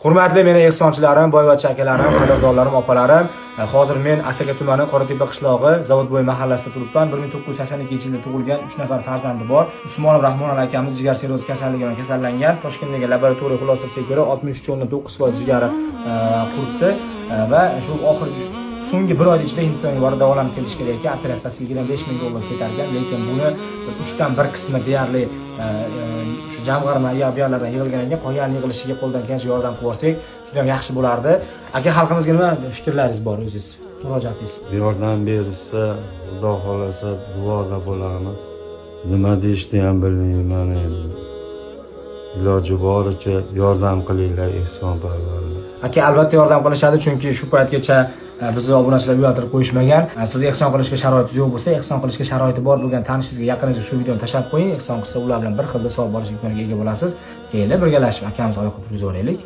Hurmatli meni ehsonchilarim, boyvachcha akalarim, qadrdonlarim, opalarim, hozir men Asaka tumani Qoratepa qishlog'i Zavodbo'y mahallasida turibman. 1982-yilda tug'ilgan 3 nafar farzandi bor. Usmonov Rahmonali akamiz jigar sirrozi kasalligi bilan kasallangan. Toshkentdagi laboratoriya xulosasiga ko'ra 63,9% jigari quribdi va shu oxirgi, so'nggi bir oy ichida Hindistonga borib davolanib kelish kerak ekan. Operatsiyasiga 25 ming dollar ketar ekan, lekin buni uchdan bir qismi deyarli shu jamg'arma bu yoqlardan yig'ilgan ekan. Qolgan yig'ilishiga qo'ldan kelgancha yordam qilib yuborsak, juda ham yaxshi bo'lardi. Aka, xalqimizga nima fikrlaringiz bor, o'zingiz murojaatingiz? Yordam berishsa, Xudo xohlasa, duoda bo'lamiz. Nima deyishni ham bilmayman endi. Iloji boricha yordam qilinglar, ehsonparvarlar. Aka, albatta yordam qilishadi, chunki shu paytgacha bizni obunachilar uyaltirib qo'yishmagan. Siz ehson qilishga sharoitingiz yo'q bo'lsa, ehson qilishga sharoiti bor bo'lgan tanishingizga, yaqiningizga shu videoni tashlab qo'ying. Ehson qilsa, ular bilan bir xilda savob olish imkoniga ega bo'lasiz. Kelinglar, birgalashib akamizni oyoqqa turgizib yuboraylik.